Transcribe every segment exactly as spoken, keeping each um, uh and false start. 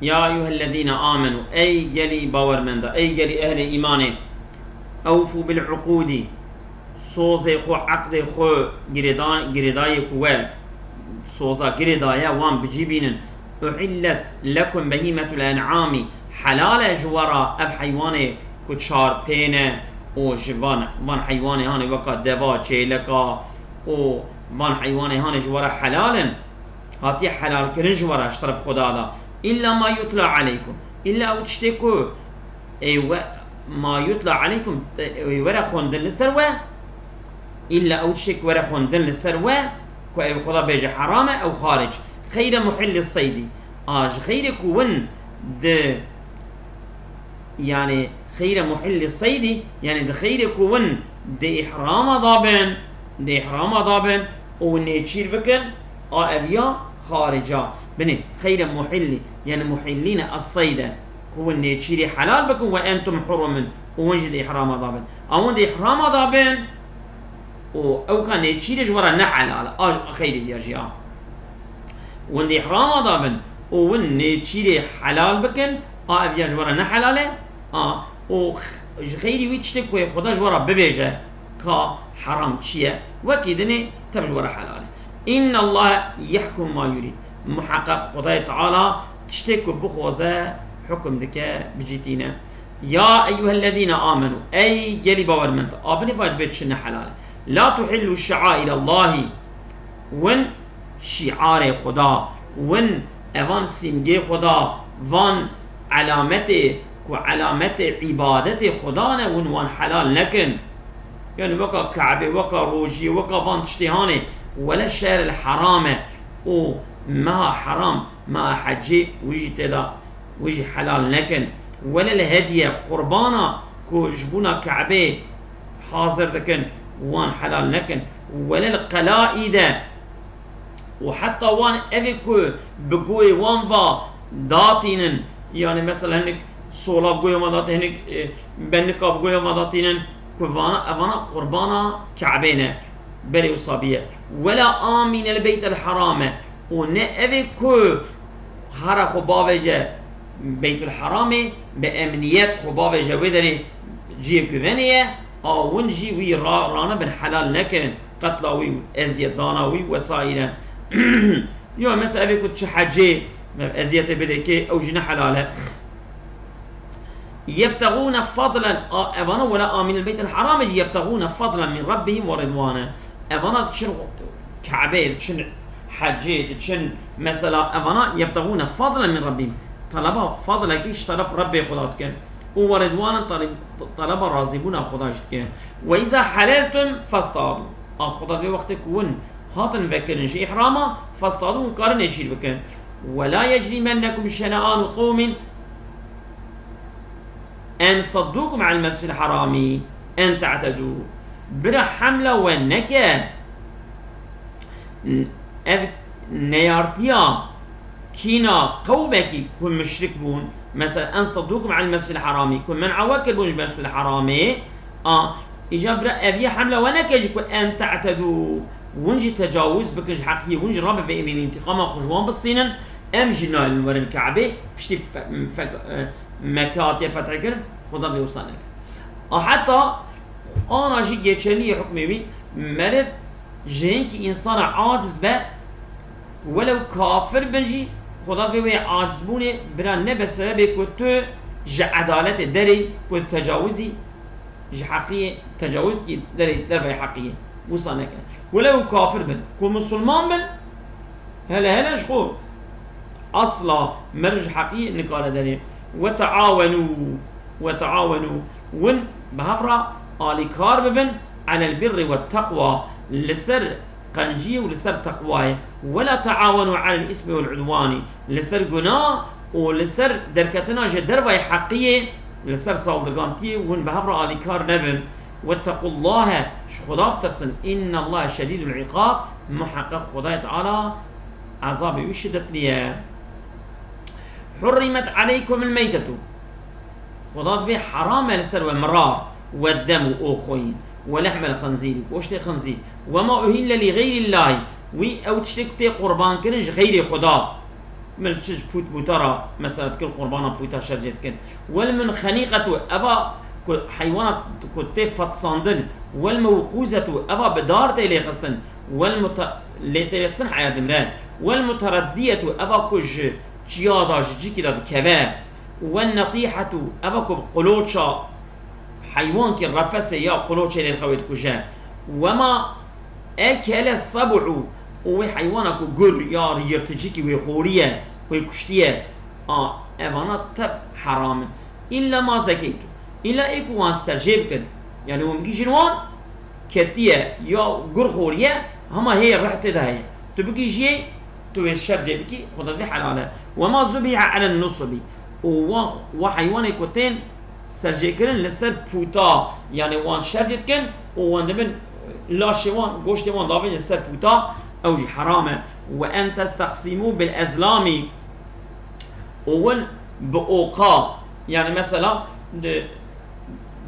Ya eyyuhellezîne âmenû, ey gelî bawermenda, ey gelî ehlê îmanê, ewfû bil uqûdî, sozê xwe, eqdê xwe, girêda-, girêdayê ku we soza girêdaye, wan bi cî bînin. Uhillet lekum behîmetul en'amî, helal e ji we re ev heywanê ku çar pê ne û ji van, van heywanê hanê weka deva, çêleka û van heywanê hanê ji we re helal in. Hatiye helalkirin ji we re ji teref Xuda de. Îlla ma yutla aleykum. Îlla ew tiştê ku ê we, ma yutla aleykum, ê were xwendin li ser we. Îlla ew tiştê ku were xwendin li ser we, ku ew Xuda bêje heram e, ew xaric. Xeyre muhilli seydî. A ji xeyrê ku win di Yani, xeyre muhilli seydî, yani di xeyre ku win di îhrama da bin, di îhrama da bin û nêçîr bikin, a ev ya xarica. Binê, xeyre muhilli, yani muhillîne es-seyde, ku win nêçîrê helal bikin, ve entum hurumun, û win jî di îhrama da bin. A win di îhrama da bin, û ew ka nêçîrê ji we re ne helal e. A xeyrê diya jî ya. Win di îhrama da bin û win nêçîrê helal bikin, a ev ya ji we re ne helal e. A, û x-, ji xeyrî wî tiştê ku Xuda ji we re bibêje ka heram çi ye, wekî dinê tev ji we re helal e. Înnallahe yehkum ma yurîd. Muheqeq Xudayê Teala tiştê ku bixwaze hukm dike, bi cî tîne. Ya eyyuhellezîne âmenû, ey gelî bawermend, a binê vay dibê çi ne helal e. La tuhillu şe'airallahî, win şiarê Xuda, win evan sîmgê Xuda, van elametê ku elametê îbadetê Xuda ne, win wan helal nekin. Yani weka Kabe, weka rojiyê, weka van tiştê hanê, wele şehril heram e û meha heram, meha hecê, wî jî tê de, wî jî helal nekin. Wele li hediye, qurbana ku ji bona Kabe hazir dikin, wan helal nekin. Wele li qelaîde û heta wan evê ku bi goyê wan va datînin, yani mesela hinek sola bi goya wan datînin, hinek, e, benika bi goya wan datînin, ku vana, evana qurbana Kabe ne. Berê wisa biye. Wela amîne li beytel herame. Û ne evê ku hara xwe bavêje Beytul Heramê, bi emniyet xwe bavêje wê derê cihê guvenê ye, a win jî wî ra-, ranibin helal nekin, qetla wî, eziyet dana wî wesaîre. Yo, mesela evê ku çi hecê, eziyetê bidekê, ew jî ne helal e. Yebtexûne fadlen, a, evana wela amînil beytil heramê jî yebtexûne fadlen min rabbihim ve ridwane. Evana diçin Kabe, diçin hecê, diçin mesela evana yebtexûne fadlen min rabbihim. Taleba fadlekî ji teref Rebbê Xuda dikin. Û ve ridwanen talib-, taleba razîbûna Xuda jî dikin. Ve îza heleltum festadu. A Xuda vê wextê ku win hatin vekirin ji îhrama, festadu hûn karin nêçîr bikin. Ve la yecrîmennekum şene'anu qewmin en saddukum anil mescid harami en te'tedu. Bira hemla we neke. Ev neyartiya kîna qewmekî ku muşrik bûn, mesela en saddukum anil mescid harami, ku men'a we kiribûn ji mescid haramê, a, îca bira ev yê hemla we neke jî ku en te'tedu, win jî tecawuz bikin ji heqiyê, win jî rabe vê emî întiqama xwe ji wan bistînin, em jî nayên werin Kabe, piştî fe-, fe-, e, Mekke hatiye fethê kirin, Xuda vê wisa neke. A heta ana jî geçerliyê hukmê wî, meriv ji hinkî însana aciz be, welew kafir bin jî, Xuda vê wê acizbûnê bira nebe sebebê ku tu ji edaletê derê, ku tecawizî ji heqiyê, tecawizkî derê, dervayê heqiyê, wisa neke. Welew kafir bin, ku misilman bin, hele hele ji xwe asla meriv ji heqiyê nikare derê. Ve teawenû, ve teawenû, win bi hev re alîkar bibin, alel birri ve teqwa, li ser qenciyê û li ser teqwayê. Wela teawenû alel îsmi wel udwanî, li ser gunah û li ser derketina ji dervayê heqiyê, li ser saldırgantiyê hûn bi hev re alîkar nebin. Wettequllahe, ji Xuda bitirsin. Înnellahe şedîdul îqab, muheqeq Xudayê Teala ezabê wî şiddetlî ye. Hurrimet aleykumul meytetu. Xuda dibê heram e li ser we mirar, we dem û oxoyîn, we lehmel xinzîrî, goştê xinzîr, we ma uhîlle li xeyrîllahî, wî ew tiştê ku tê qurban kirin ji xeyrê Xuda. Mil çi ji pût pûta ra, mesela, dikin qurbana pûta şer jê dikin. Wel munxenîqetu, eva ku heywana ku tê fetsandin. Wel mewquzetu, eva bi dar tê lêxistin. Wel muta-, lê tê lêxistin heya dimre. Wel mutereddiyetu, eva ku ji çiya da, ji cikî da dikeve. Wel netîhetu, eva ku bi qoloça heywankî refesê ya qoloçê lê dixewê dikuje. Wema ekele seb'u, û wê heywana ku gur ya yirticikî wê xoriye, wê kuştiye, a, evana tev heram in. Îlla ma zekeytu. Îlla ê ku wan serjê bikin. Yani hûn bigihîjin wan ketiye ya gur xoriye, hema hê rih tê de heye. Tu bigihîjiyê, tu wê şer cê bikî, Xweda divê helal e. Wema zubiha elen nusubi. Û wa, wa heywanê ku tên serjêkirin li ser pûta, yani wan şer cê dikin û wan dibin laşê wan, goştê wan davêjin ser pûta, ew jî heram e. Ve en testexsîmû bil ezlamî. Û win bi oqa, yani mesela di,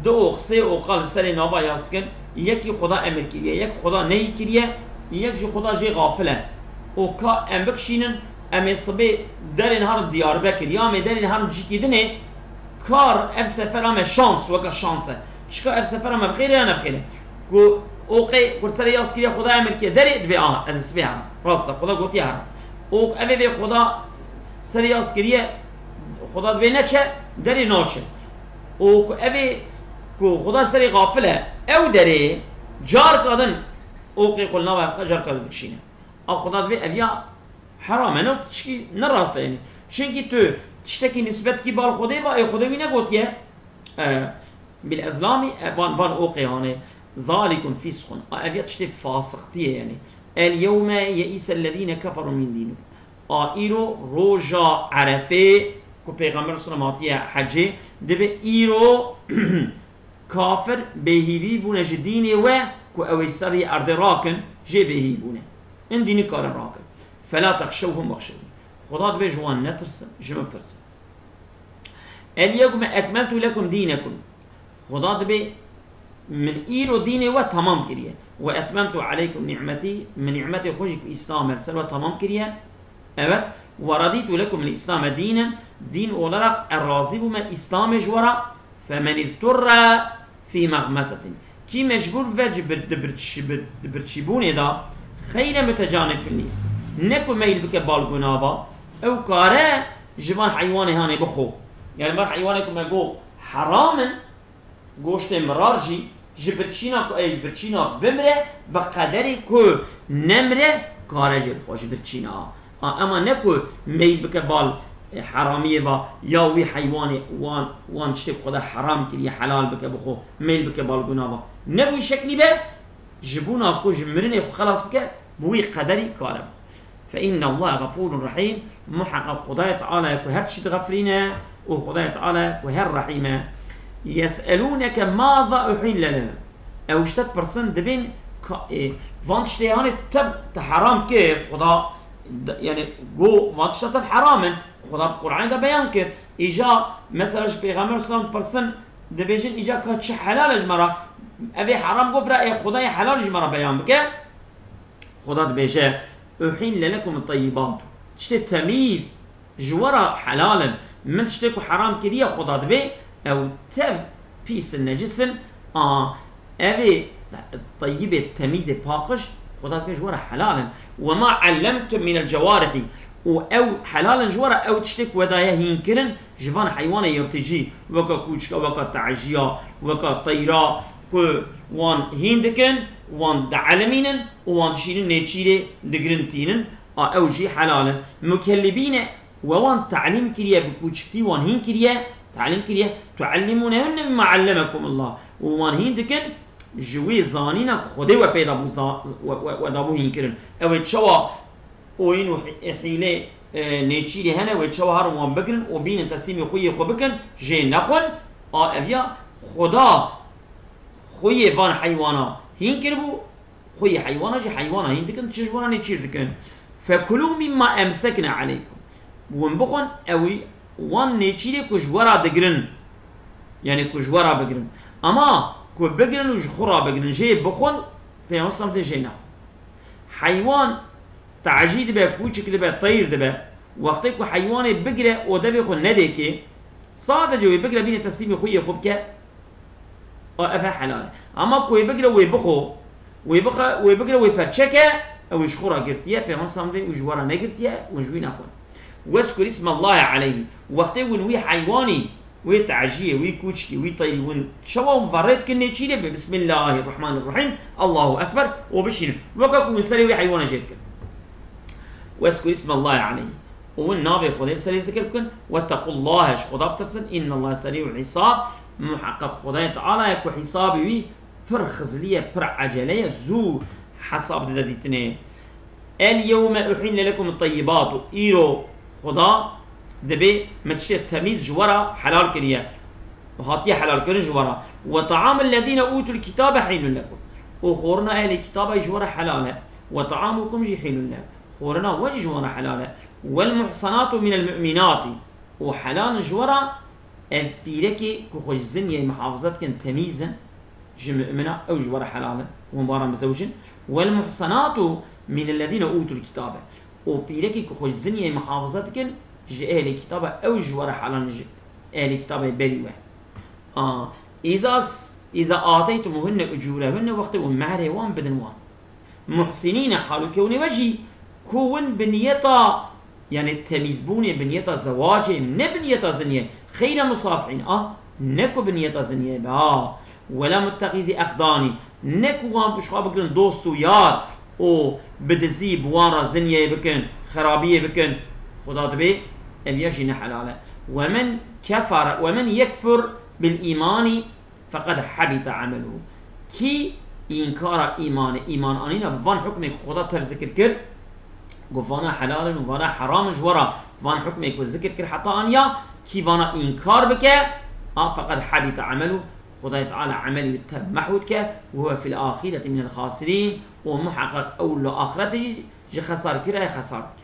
du oq, sê oqa li serê nava yaz dikin, yekî Xweda emir kiriye, yek Xweda nehî kiriye, yek jî Xweda jê xafil e. Û ka em bikişînin, em ê sibê derên herin Diyarbekir, ya em ê derên herin cîkî dinê, kar ev sefer me şans, weke şans e. Çika ev sefer me bi xêr e ya ne bi xêr e. Ku oqê ku li serê yaz kiriye Xweda emir kiriye, derê dibê, aha, ez ê sibê herim. Rast e, Xweda gotiye herim. Û ev ê vê Xweda serê yaz kiriye, Xweda dibê neçe, derê naçe. Û ku ev ê ku Xweda serê xafil e, ew derê carka din oqê xwe li nava xwe carka din dikişîne. A Xweda dibê ev ya heram e, ne tişkî ne rast e yani. Çimkî tu tiştekî nisbet dikî bal Xwedê va, ê Xwedê wî negotiye. E, bil ezlamî, e, van, van oqê hanê. Zalikum fisqun. A ev ya tiştê fasiqtiyê yani. El yewme yeîsellezîne keferû min dînikum. A îro roja Erefê ku Pêxember sallam hatiye hecê, dibê îro kafir bêhîvî bûne ji dînê we ku ew ê serî erdê rakin, jê bêhî bûne. In dînî karin rakin. Fela texşewhum wexşewni. Xweda dibê ji wan netirsin, ji min bitirsin. El yewme ekmeltu lekum dînekum. Xweda dibê min îro dînê we temam kiriye. Ve etmemtu aleykum ni'metî, min ni'metê xwe jî ku Îslam e, li ser we temam kiriye. Evet, ve radîtu lekum l-Îslame dînen, dîn olarak ez razî bûme Îslamê ji we re. Femen îzturre fî mexmesetin. Kî mecbûr bibe ji bir-, di birç-, bir-, di birçîbûnê de, xeyre mutecanifin lîs. Ne ku meyl bike bal gunava, ew kare ji van heywanê hanê bixwe. Yani van heywanê ku me got heram in, goştê mirar jî ji birçîna ku ê ji birçîna bimre, bi qederê ku nemre, kare jê bixwe ji birçîna. A, ema ne ku meyl bike bal, e, heramiyê va, ya wî heywanê wan, wan tiştê ku Xweda heram kiriye, helal bike bixwe, meyl bike bal gunava. Ne bi wî şeklî be, ji bona ku ji mirinê xwe xelas bike, bi wî qederî kare bixwe. Fe innallahe xefûrun rehîm, muheqeq Xwedayê Teala ye ku her tiştî dixefirîne û Xwedayê Teala ye ku her rehîm e. Yes'elûneke maza uhîlle lehum. Ew ji te dipirsin, dibên ka, e, van tiştê hanê tev te heram kir, Xweda, d-, yani, got, van tişta tev heram in. Xweda bi Qur'anê de beyan kir. Îca, mesela, ji Pêxember sallam dipirsin, dibêjin, îca ka çi helal e ji me re? Ev ê heram got, bira, ê Xwedayê helal ji me re beyan bike. Xweda dibêje, uhîlle lekum teyyibat. Tiştê temîz ji we re helal in. Min tiştê ku heram kiriye, Xweda dibê, ew tev pîs in, necis in. A, ev ê teyibê, temîzê, paqij, Xweda dibê ji we re helal in. Wema ellemtum minel cewarihî. Û ew helal in ji we re, ew tiştê ku we daye hîn kirin, ji van heywanê yirticî, weka kûçika, weka te'ciya, weka teyra, ku wan hîn dikin, wan dielimînin û wan dişînin nêçîrê digrin tînin, a ew jî helal in. Mukellibîne, we wan telîm kiriye, bi kûçiktî wan hîn kiriye, telîm kiriye, tuellimûnehunne mimma ellemekumullah. Û wan hîn dikin, ji wî zanîna ku Xwedê we pê dabû, za-, we, we, we dabû hîn kirin. Ew ê çawa oyîn û hî-, hîlê, e, nêçîrê hene, wê çawa herin wan bigirin û bînin teslîmê xwe yê xwe bikin, jê nexwin, a ev ya Xweda xwe yê van heywana hîn kiribû, xwe yê heywana jî heywana hîn dikin, çi ji wana nêçîr dikin. Fekulû mîmma emsekne aleykum. Hûn bixwin ew wan nêçîrê ku ji we ra digirin, yani ku ji we ra bigirin. Ama ku bigirin û ji xwe ra bigirin, jê bixwin, Peyxember sallam dê jê nexwin. Heywan tacî dibe, kûçik dibe, teyr dibe. Wextê ku heywanê bigire û devê xwe nedê kê, sadece wê bigire bîne teslîmê xwe yê xwe bike, a ev he helal e. Ama ku wê bigire wê bixwe, wê bixe, wê bigire wê perçeke, ew ji xwe re girtiye, Pêxember sallallahu aleyhi ve sellem vê û ji we re negirtiye û ji wî nexwe. Wezkur ismallahi aleyhi. Wextê win wî heywanî, wê teciyê, wî kûçkî, wî teyrî win çawa hûn verê dikin nêçîrê be, Bismillahirrahmanirrahim, Allahu Ekber, û bişînin. Weke ku hûn serê wê heywana jê dikin. Wezkur ismallahi aleyhi. Û hûn navê Xwedê li serê zikir bikin. Wettekullahe, ji Xweda bitirsin. Înnallahe serî'ul hîsab. Muheqeq Xwedayê Teala ye ku hîsabê wî pir xizlî ye, pir ecele ye, zû hesab dide dîtinê. El yewme uhille lekum teyyibatu. Îro Xweda dibê me tiştê temîz ji we re helal kiriye. Hatiye helal kirin ji we re. Ve ta'amul lezîne utul kitabe hîlun lekum. Û xorina ehlê kitaba ji we re helal e. Ve ta'amukum jî hîlun lekum. Xorina we jî ji we re helal e. Wel muhsanatu minel mu'minati. Û helal in ji we re ev pîrekê ku xwe ji zinyê muhafaza dikin, temîz in, ji mu'mina, ew ji we re helal in. Hûn baran bizewicin. Wel muhsanatu minel lezîne utul kitabe. Û pîrekê ku xwe ji zinyê muhafaza dikin, ji ehlê kitaba, ew ji we re helal in, ji ehlê kitabê berî we. A, îza s-, îza ateytumuhunne ucurehunne, wextê û mehrê wan bidin wan. Muhsinîne, hal û kewnê we jî, ku win bi niyeta, yanî temîzbûnê, bi niyeta zewacê, ne bi niyeta zinyê, xeyre musafihîn, a, ne ku bi niyeta zinyê be, ha, wela muttexîzî exdanî, ne ku wan bi xwe bigirin dost û yar û bi dizî bi wan re zinyê bikin, xerabiyê bikin, Xuda dibê ev ya jî ne helal e. Wemen kefere, wemen yekfur bil îmanî feqed hebite emeluhu. Kî înkara îmanê, îman anîna bi van hukmê ku Xuda tev zikir kir, ku vana helal in û vana heram in ji we re, van hukmê ku zikir kir heta aniya, kî vana înkar bike, a feqed hebite emeluhu, Xwedayê Teala emelî wî tev mehw dike, we huve fil axireti minel xasirîn, û muheqeq ew li axirete jî ji xesarkirê xesar dike.